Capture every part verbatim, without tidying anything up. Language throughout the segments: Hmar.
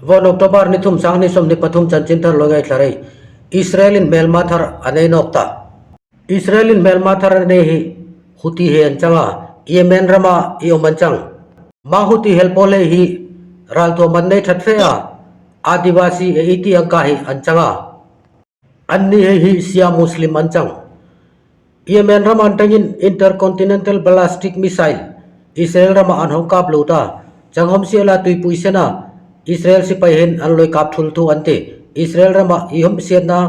Vawiin October ni thum, sanghni sawmhni pathum chanchinthar lo ngaithla rei. Israel-in hmelma thar a nei nawk ta. Israel-in hmelma thar a nei hi Houthi-hai an chang a, Yemen rama ei um an chang. Hma Houthi helpawlhai hi ralthuom an nei ṭhat fe a, Adivasi eighty ang kha hi an chang a. Anni hai hi Shia Muslim an chang. Yemen rama an tangin intercontinental ballistic missile Israel rama an hung kap lut a. Chang khawm siela tuipui sena Israel sipai hin an lo kap thul thu an ti. Israel rama ei hung sietna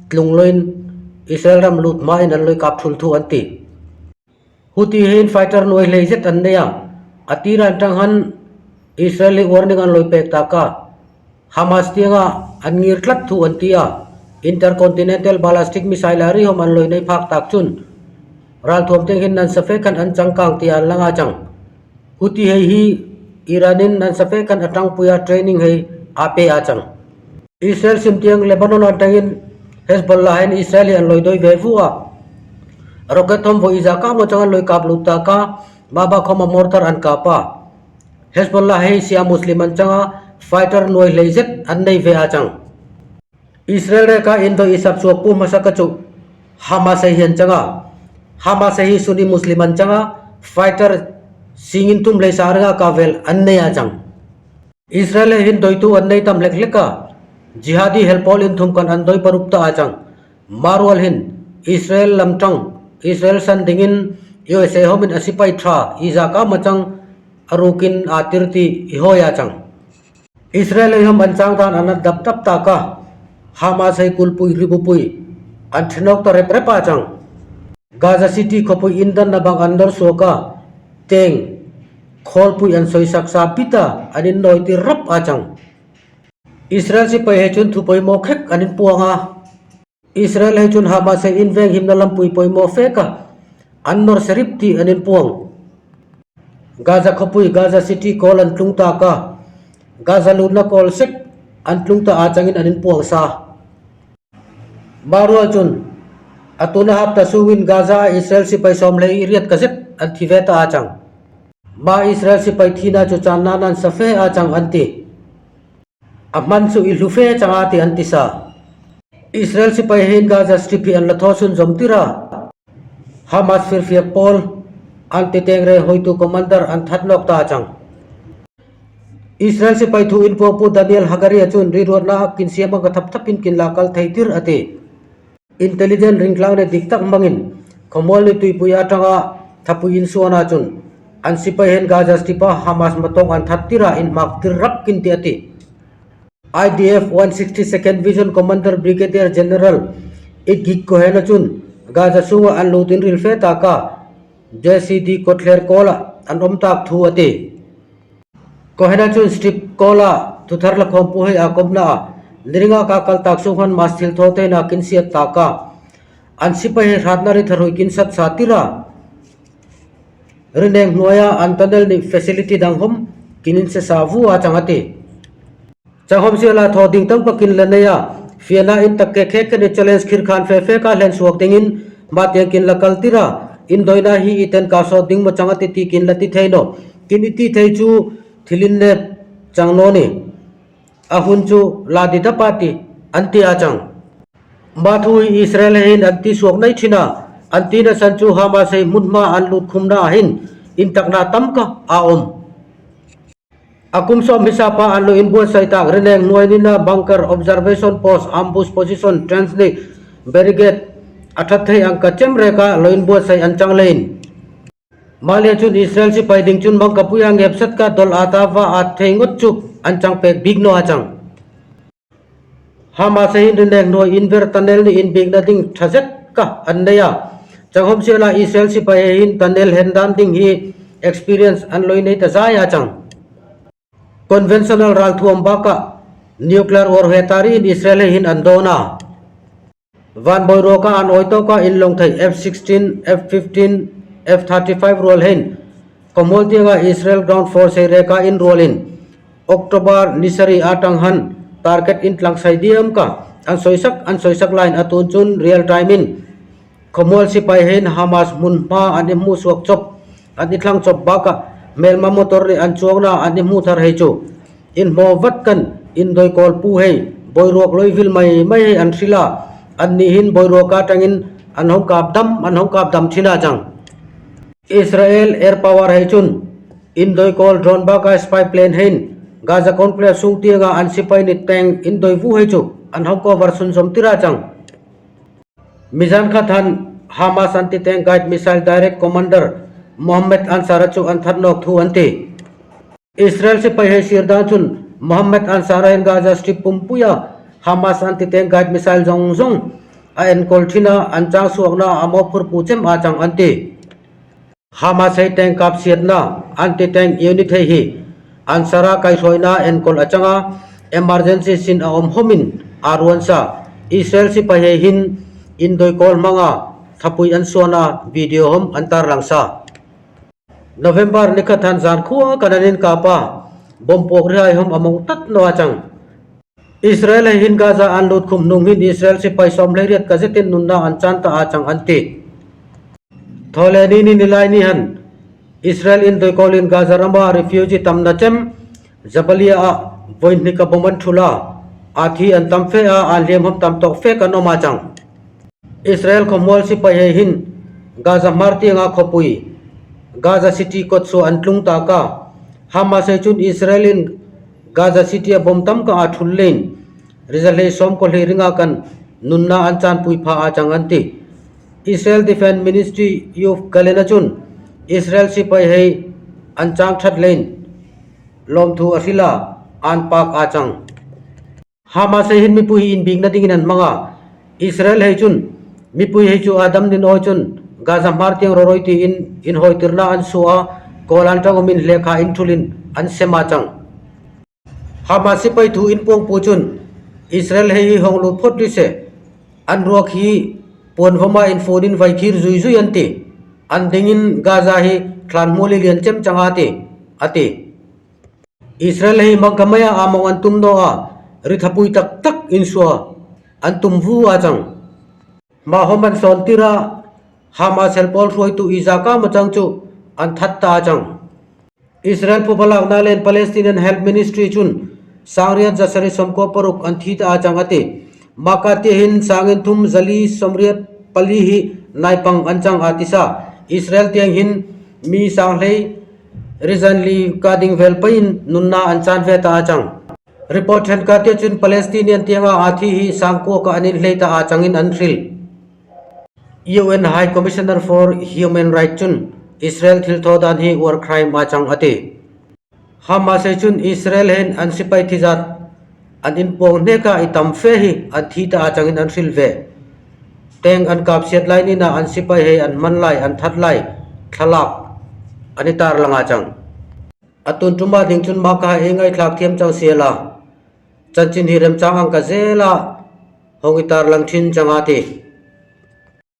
tlung loin Israel ram lut hmain an lo kap thul thu an ti. Houthi-hai hin fighter nuoi hlei zet an nei a. A tir an tang khan Israel hi warning an lo pek ta kha. Hamas tienga an ngir tlat thu an ti a. Intercontinental ballistic missile a ri hawm an lo nei phak tak chun ralthuom tieng hin nan sa fe khan an chang kang ti an lang a chang. Houthi-hai hi Iran-in nan sa fe khan a ṭangpuia training hai a pe a chang. Israel sim tieng Lebanon an tangin Hezbollah-hai hin Israel hi an lo doi ve vu a. Rocket thawm vawi iza kha maw chang an lo kap lut ta kha, hma bak khawma mortar an kap a. Hezbollah-hai Shia Muslim an chang a, fighter nuoi hlei zet an nei ve a chang. Israel reka indoi ei sap suok pu hmasa kha chu Hamas-hai hi an chang a. Hamas-hai hi Sunni Muslim an chang a, fighter singin thum hlei sari nga kha vel an nei a chang. Israel-hai hin doitu an nei tam hlek hlek a. Jihadi helpawl inthum khan an doi paruk ta a chang. Hma ruol hin Israel lam ṭang, Israel san dingin U S A hawmin a sipai ṭha iza kha maw chang a rukin a tir ti ei hoi a chang. Israel-hai hawm an chang dan an dap dap ta kha. Hamas-hai kulpui ribupui an ṭhe nawk ta rep rep a chang. Gaza City khawpui indanna bang an nawr suok a. Teng khawlpui an soisak sa pita an innawih tir rap a chang. Israel sipai hai chun thu poimaw khek an inpuang a. Israel hai chun Hamas hai inveng himna lampui poimaw fe kha an nawr serip ti an inpuang. Gaza khawpui, Gaza City kawl an tlung ta kha. Gaza lutna kawl sek an tlung ta a changin an inpuang sa. Hma ruol chun a tuna hapta sungin Gaza Israel sipai sawm le riet kha zet an thi ve ta a chang. Hma Israel sipai thina chu channa nan sa fe a chang an ti. A hman chu ei hlu fe chang a ti an ti sa. Israel sipai hin Gaza Strip hi an la thaw sunzawm tir a. Hamas firfiek pawl an ti teng rei hoitu commander an that nawk ta chang. Israel sipai thu inpuongtu Daniel Hagari-a chun riruotna kin siam ang kha thap thapin kin la kal thei tir a ti. Intelligence ringtlang le dik tak hmangin khawmuol ni tuipui atanga thapui insuona chun an sipai hin Gaza Strip-a Hamas matawng an that tir a, inhmak tir rap kin ti a ti. I D F one sixty-second Division Commander Brigadier General Igik Kohena chun Gaza sunga an lut inril fe ta kha, J C D kawtthler kawla an awm tak thu a ti. Kohena chun Strip kawla thuthar lakhawmpuhai a kawmna a, ni ringa kha kal tak sung khan Hamas thilthawtheina kin siet ta kha, an sipai hratna ri tharhui kin sat sa tir a, ri neng hnuaia an tunnel ni facility dang hawm kin inse sa vu a chang a ti. Chang hawm siela thaw ding tam kha kin la nei a, fiena in tak ke khek kha ni challenge khir khan fe fe kha hlen suok dingin hma tieng kin la kal tir a, indoina hi iten ka sawt ding maw chang a ti ti kin la ti thei naw. Kin i ti thei chu thil innep chang naw ni. A hun chu la di ta pa ti an ti a chang. Hma thu hi Israel hin an ti suok nei thin a, an tina san chu Hamas hai hmun hma an lut khumna hin intakna tam kha a awm. A kum sawm hmasa pa an lo inbuotsai tak ri neng hnuai nina bunker, observation post, ambush position, trench ni, barricade, a that thei ang kha chem reka lo inbuotsai an chang leiin. Malia chun Israel sipai ding chun Mangkapuia ngep sat kha dol a ta va a thei ngot chu an chang pek bik naw a chang. Hamas hai hin ri neng hnuai inver tunnel ni inbiekna ding ṭha zet kha an nei a. Chang hawm siela Israel sipai hai hin tunnel hen dan ding hi experience an lo nei ta zai a chang. Conventional ralthuam bakah nuclear warhead a ri in Israel hai hin an dawn a. Van bawi ruoka an awi tawka inlawng thei F sixteen, F fifteen, F thirty-five ruol hin khawmuol tienga Israel ground force hai reka inruolin October ni sari atang han target intlang sai diam kha an sawisak, an sawisak laiin a tun chun real time in khawmuol sipai hin Hamas hmun hma an ihmu suok chawp, an ithlang chawp bakah hmelma motor ni an chuongna an ihmu thar hai chu inhmaw vat khan Indawi kawlpu hei boiruok loi vil mai mai hei an hril a, anni hin boiruok atangin an hung kap dam, an hung kap dam ṭhin a chang. Israel air power hei chun indawi kawl drone baka spy plane hein Gaza conclave sung tienga an sipai ni tank indawi vu hei chu an hung cover sunzawm tir a chang. Mizan khat han Hamas anti-tank guide missile direct commander Mohammed Ansara chu an that nawk thu an ti. Israel sipai hei sir dan chun Mohammed Ansara hin Gaza Strip pumpuia Hamas anti-tank guide missile zawng zawng a enkawl ṭhin a, an chang suokna a mawphurpu chem a chang an ti. Hamas hei tank kap sietna anti-tank unit hei hi Ansara kaihruoina enkawl a changa emergency sin a awm hawmin a ruon sa. Israel sipai hei hin indawi kawl hmanga thapui an suona video hawm an tarlang sa. November ni khat han zan khuo kan an inkap a, bomb puok rihai hawm a mawng tat naw a chang. Israel hei hin Gaza an lut khum hnung hin Israel sipai sawmhleiriet ka zetin nunna an chan ta a chang an ti. Thawleni ni ni lai ni han Israel indawi kawlin Gaza rama refugee tamna chem Jabalia a voihni ka bomb an thul a, a thi an tam fe a, an hliemhawm tam tawk fe kan awm a chang. Israel khawmuol sipai hei hin Gaza hmar tienga khawpui Gaza City kawt suo an tlung tak a. Hamas hei chun Israel in Gaza City a bomb tam ka a thul leiin riza hlei sawmkuo hlei ringa kan nunna an chanpui pha a chang an ti. Israel Defense Ministry Yoav Gallant-a chun Israel sipai hei an chang ṭhat leiin lawmthu a hril a, an pak a chang. Hamas hei hin mipui inbiekna dingin an hmang a. Israel hei chun mipui hei chu a dam nin awi chun Gaza hmar tieng rawi rawi tiin inhawitirna an suo a, Golan ṭang awmin hlekha inthulin an sem a chang. Hamas sipai thu inpuongpu chun Israel hei hi hawng lut phawt ri se, an ruok hi puon vawma infuonin vaikhir zui zui an ti. An dingin Gaza hi thlan hmuoli lian chem chang a ti, a ti. Israel hei hmang ka mai a, a mawng an tum naw a, ri thapui tak tak insuo an tum vu a chang. Hma hawm an sawn tir a, Hamas helpawl hruoitu Isaac Herzog chang chu an that ta a chang. Israel phuba lakna leiin Palestinian Health Ministry chun sangriet zasari sawmkuo paruk an thi ta a chang a ti. Makati hin sangin thum zali sawmriet pali hi naipang an chang a ti sa. Israel tieng hin mi sang hlei rizan li ka ding vel peiin nunna an chan ve ta a chang. Report ṭhen ka ti chun Palestinian tienga a thi hi sangkuo ka an inhlei ta a changin an hril. U N High Commissioner for Human Rights chun Israel thilthaw dan hi war crime a chang a ti. Hamas hei chun Israel hin an sipai thi zat an inpuong hneka i tam fe hi an thi ta a changin an hril ve. Tank an kap siet lai nina an sipai hei an hman lai, an that lai thlalak an i tarlang a chang. A tun tuma ding chun Makati-a ei ngaithlak thiemchang siela chanchin hi remchang ang ka zela hawng i tarlang ṭhin chang a ti.